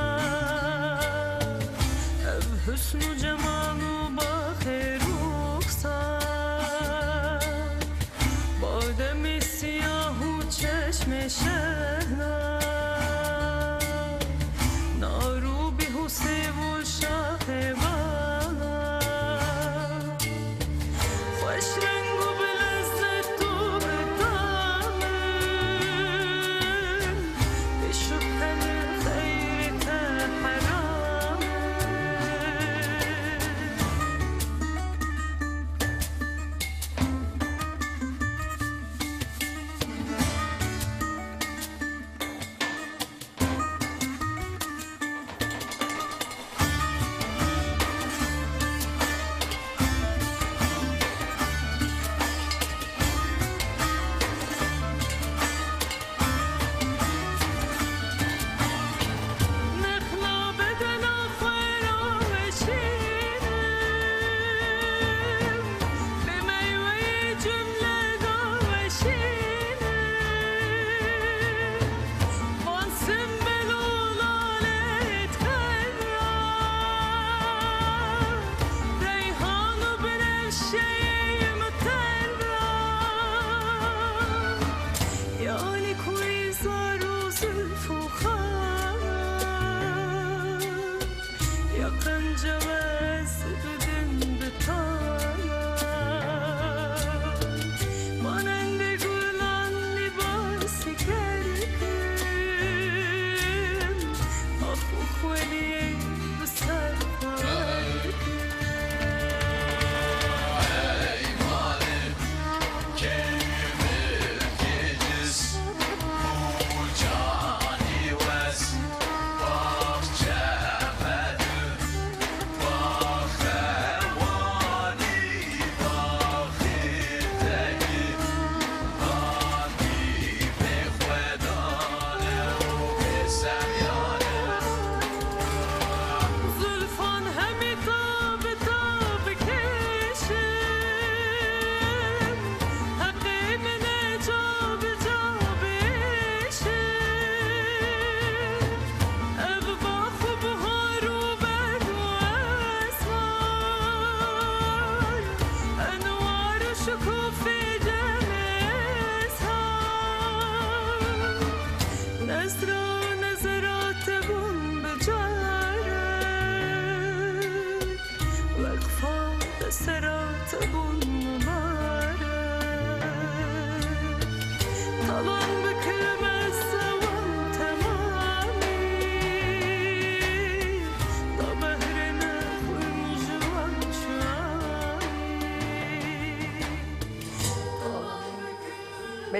ev husn û cemal û baxê ruxsar. Bademê siyah û çeşmê şehna,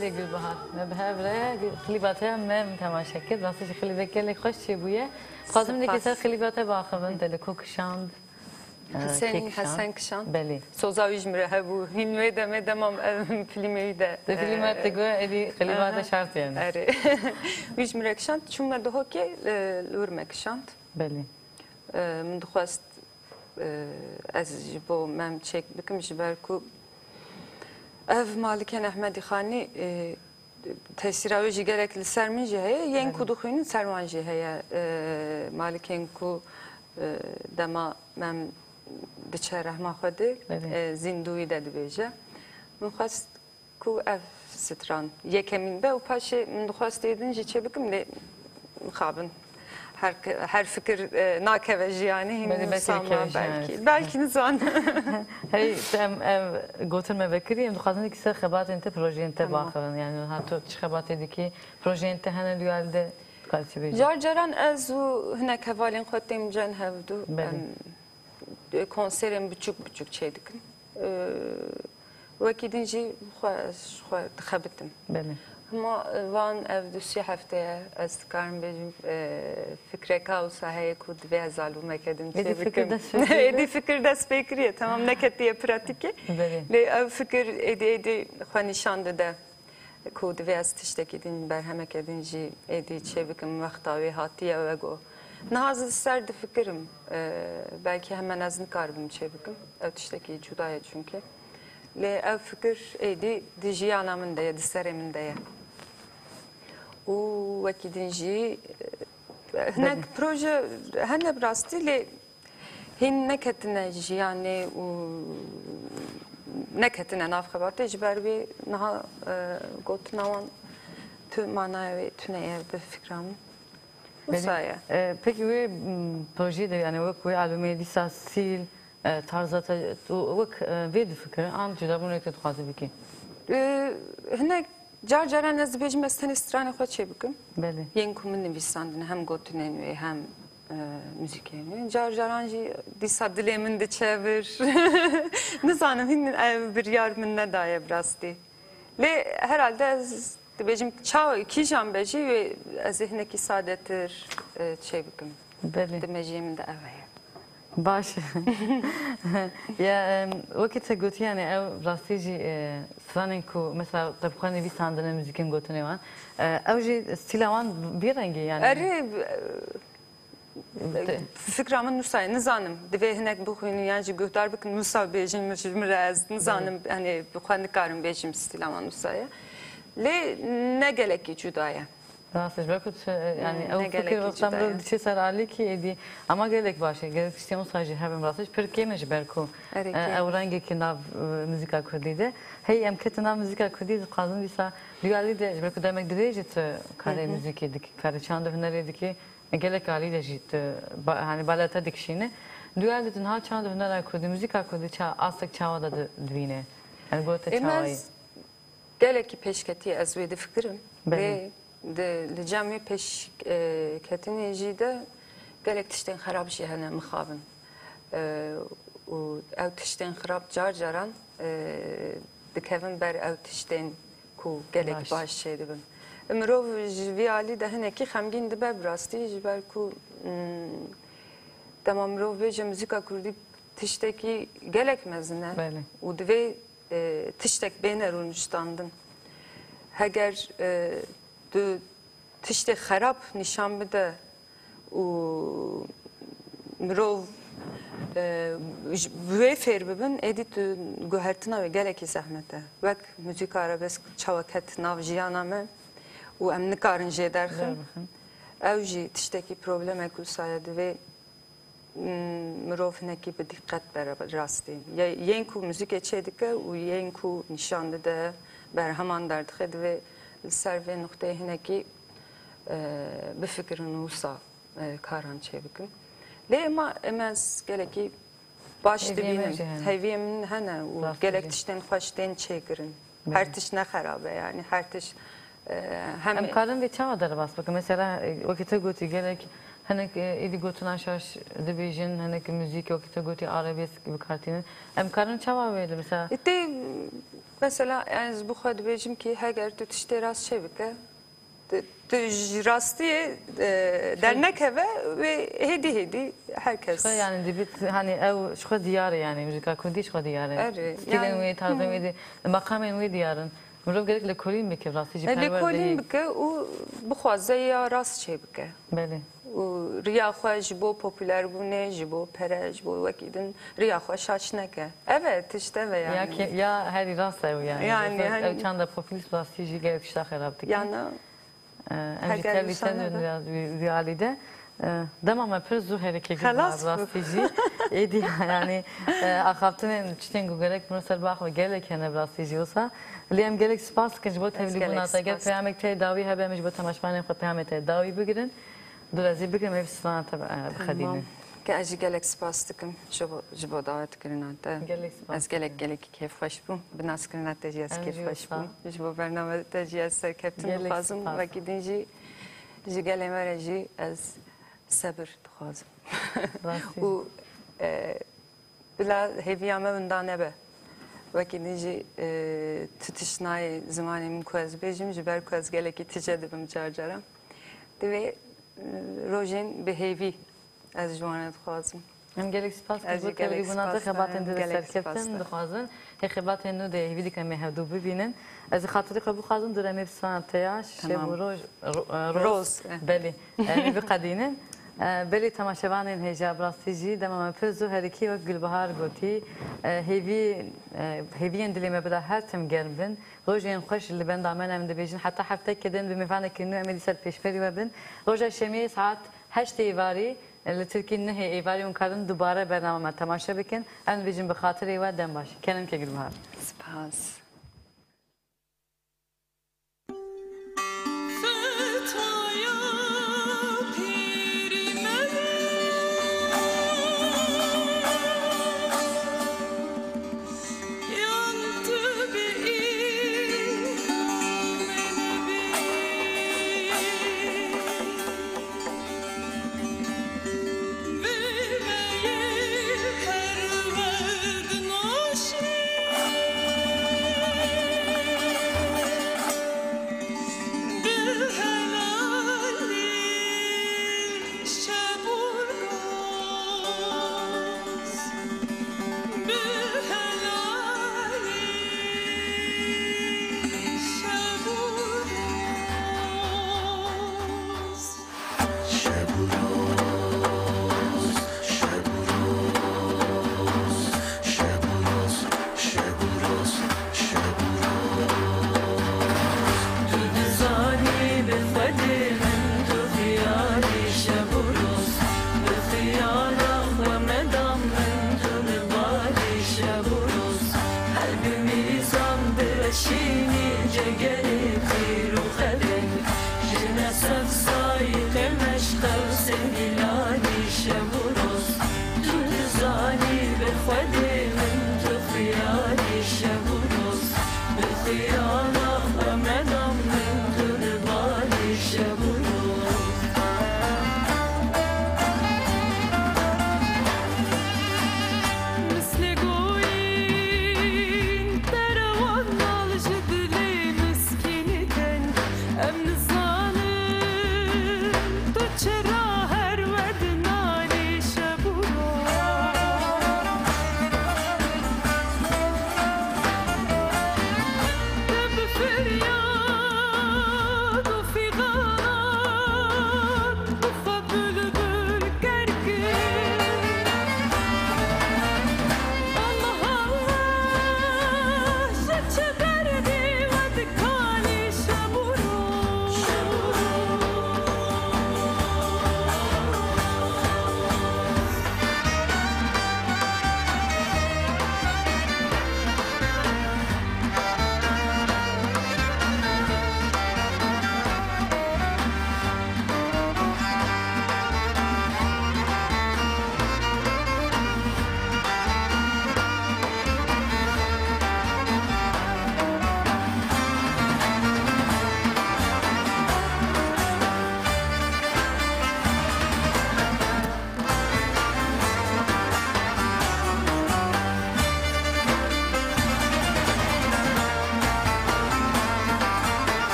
Lê Gulbahar, me bi hev re klîba te ya me temaşe kir. Rastî jî klîbek gelek xweş çêbûye. Dixwazim nekî ser Spas. Klîba te biaxivin, te li ku kişand? Ee, Hesen, kê kişand? Hesen kişand. Belê. Soza wî ji min re hebû. Hîn wê demê dema em, em filmê wî de, Di filma e, te got, êdî klîba aha. Te şart yani. Erê. Wî ji min re kişand. Çûme Duhokê, e, li wir me kişand. Belê. E, min dixwest, e, ez ji bo Mem çêk bikim, ji ber ku ev Malikên Ehmedî Xanî, e, tesîra wê jî gelek li ser min jî heye, yên ku Belê. Dixwînin ser wan jî heye. E, Malikên ku, e, dema Mem diçe rehma Xwedê, Belê. E, zîndûyî de dibêje. Min xwest ku ev stran yekemîn be û paşê min dixwest ê din jî çê bikim, lê mixabin. Her, her fikir, e, nakeve jiyanê, hîn Belê, belkî wisa ma dikeve jiyanê. Belkî. Belkî nizan. Hey, em, em gotin me vekirî, em dixwazin ki ser xebatên te, projeyên te Tamam. Biaxivin. Yani ha tu çi xebatê dikî, projeyên te hene duyal de, dikar çi bêjî? Car caran ez û hinek hevalên xwe têm cem hevdu. Belê. Em, konserên biçûk biçûk çêdikim. Ee, wekî din jî xwe, ji xwe dixebitim. Belê. Hema van ev du sê hefte ye, ez dikarim bêjim, e, fikreka wisa heye ku divê ez albûmeke din Êdî fikir çêbikim. Dest pê kiriye? Êdî fikir dest pê kiriye, temam neketiye pratîkê. Belê. Lê ev fikir êdî, êdî xwe nîşan dide. Ku divê ez tiştekî din, berhemeke din jî êdî çêbikim, wexta wê hatiye we got. Niha ez li ser difikirim, e, belkî hemen ez nikaribim çêbikim. Ew tiştekî cuda ye çunke. Lê ev fikir êdî di jiyana min de ye, di serê min de ye. Û wekî din jî, e, hinek Belê. Proje hene bi rastî, lê hîn neketine jiyanê û neketine nav xebatê, ji ber wê niha, e, gotina wan tu manaya wê tune ye bi fikra min. Belê. Wisa ye. E, pekî wê, m, projeyê de, yani wek wê albûmê dîsa stîl, e, tarza te, tu wek, e, vê difikirin, an cudabûnek te dixwazî bikî? E, hinek Car caran ez dibêjim ez tenê stranê xwe çêbikim. Belê. Yên ku min nivîsandine, hem gotinên wê, hem, e, muzîkên wê. Car caran jî dîsa dilê min diçe vir. Nizanim, hîn ev biryar min nedaye bi rastî. Lê herhalde ez dibêjim çawa, kîjan be jî wê ez ê hinekî sadetir, e, çêbikim. Belê. Di mejiyê min de ev heye. Baş. Ya, em, wekî te gotî, yani ew rastî jî, e, stranên ku mesela te bi xwe nivîsandine, muzîkên gotinê wan, e, ew jî stîla wan vî rengî yani. Erê, e, Te- fikra min wisa ye, nizanim. Divê hinek bixwînin yan jî guhdar bikin, wisa bêjin, min ji min re ez nizanim, Belê. Hani bi xwe nikarim bêjim stîla wan wisa ye. Lê ne gelekî cuda ye. Rast e, ji ber ku tu, yani, Hmm, ew ne fikir gelekî wexta cuda mirov ye. Diçe ser alîkî êdî. Ama gelek baş e, gelek tiştên wisa jî hebin, rast e, pir kêm e ji ber ku, Erê e, kêm. Ew rengekî nav, e, muzîka kurdî de. Hey, em ketin nav muzîka kurdî, dixwazin dîsa duyalî de, ji ber ku demek dirêj e tu karê Hı hı. Muzîkê dikî, karê çand û hunerê dikî, e, gelek alî de jî tu, ba-, hani, baleta dikişîne. Duyalî de tu niha çand û hunera kurdî, muzîka kurdî ça-, astek çawa de di-, dibîne? Yani, gota Ê, çawa me ye? Gelekî pêşketî ye, ez wê difikirim. Belê. Lê di, li cem wê pêşketinê jî de gelek tiştên xerab jî hene mixabin. E, û ew tiştên xerab car caran, e, dikevin ber ew tiştên ku gelek Baş. Baş çêdibin. Mirov ji vî alî de hinekî xemgîn dibe bi rastî, ji ber ku, mm, dema mirov bêje muzîka kurdî tiştekî gelek mezin e Belê. Û divê e, tiştek bêne rûniştandin. Heger, e, tu tiştê xerab nîşan bide û mirov, e, ji, bi wê fêr bibin, êdî tu guhertina wê gelekî zehmet e. Wek muzîka arabesk çawa ket nav jiyana me û em nikarin jê derxin. Derxin. Ew jî tiştekî problemek wisa ye, divê mirov hinekî bi dîqet bere rastî. Ye-, yên ku muzîkê çêdike û yên ku nîşan dide, berheman derdixe, divê li ser vê nuqteyê hinekî, e, bifikirin û wisa, e, karan çêbikin. Lê ema, em ez gelekî baş Hêviyê me dibînim. Jî hene. Hêviyê min hene û Rastî gelek jî. Tiştên xweş tên çêkirin. Belê. Her tişt ne xerab e, yani her tişt, e, hem Em karin vê çawa derbas bikin? Mesela, e, wekî te gotî, gelek hinek, e, êdî gotina şaş dibêjin, hinek muzîk, wekî te gotî, arabesk bi kar tînin. Em karin çawa wê li, mesela E, tê, Mesela, yani, ez bi xwe dibêjim ki heger tu tiştê rast çêbike, tu, tu ji rastiyê, e, dernekeve wê hêdî hêdî her kes. Xwe, yani, dibit, hani, ew ji xwe diyar e, yani, muzîka kurdî ji xwe diyar e. Erê, stilên yani, wê, tarzên wê, di, maqamên wê diyar in. Mirov gerek lêkolîn bike, rastî jî, e, perwer lêkolîn bike û bixwaze ya rast çêbike. Belê. Û riya xwe ji bo popûlerbûnê, ji bo pere, ji bo wekî din riya xwe şaş neke. Ev e, tişt ev e, yani. Ya ke-, ya herî rast ew, yani. Yani, ew, hani, ew çanda populîst rastî jî gelek tişta xerab dike. Yana. E, em jî heger tevlî wisa te nebe. Realî de. E, dema me pir zû herikê kir. Xelas bû. Rastî jî. Êdî, yani, e, axaftinên tiştên ku gerek mirov ser biaxive gelek hene bi rastî jî wisa. Lê em gelek spas dikin ji bo tevlîbûna te. Ger peyamek te dawî hebe, em ji bo temaşevanên xwe peyamê te dawî bigirin. Dur ez ê bigirim, ev strana te, e, bixedînin. Tamam. Ke ez jî gelek spas dikim ji bo, ji bo dawetkirina te. Gelek spas. Ez gelek, gelekî kêfxweş bûm. Bi naskirina te jî ez kêfxweş bûm. Ji bo bername te jî ez serkeftin dixwazim. Wekî din jî ji gelê me re jî ez sebir dixwazim. Rastî. Û, e, bila hêviya me winda nebe. Wekî din jî, e, tu tişt nayê zimanê min ku ez bêjim, ji ber ku ez gelekî tije dibim car caran. Divê, e, rojên bi hêvî ez ji wan re dixwazim. Em gelek spas dikin bo tevlîbûna te, xebatên te de serkeftin dixwazin. Hê xebatên nû de hêvî dikim em ê hevdû bibînin. Ez ê xatirê xwe bixwazim, dur em ê bi strana te ya Şev û Roj, Ro-, e, Roz. Roz, eh. Belê. Em ê biqedînin. E, belê temaşevanên hêja, bi rastî jî dema me pir zû herikî, wek Gulbahar gotî. E, hêvî, e, hêviyên dilê me bila her tim germ bin. Rojên xweş li benda me ne, em dibêjin heta heftekê din bi mêvanekî nû em ê dîsa li pêşberî we bin. Roja Şemiyê saet heştê êvarî, li Tirkî nehê êvarî hûn karin dubare bernama me temaşe bikin. Em dibêjin bi xatirê we dem baş. Kerem ke Gulbahar. Spas.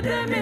demê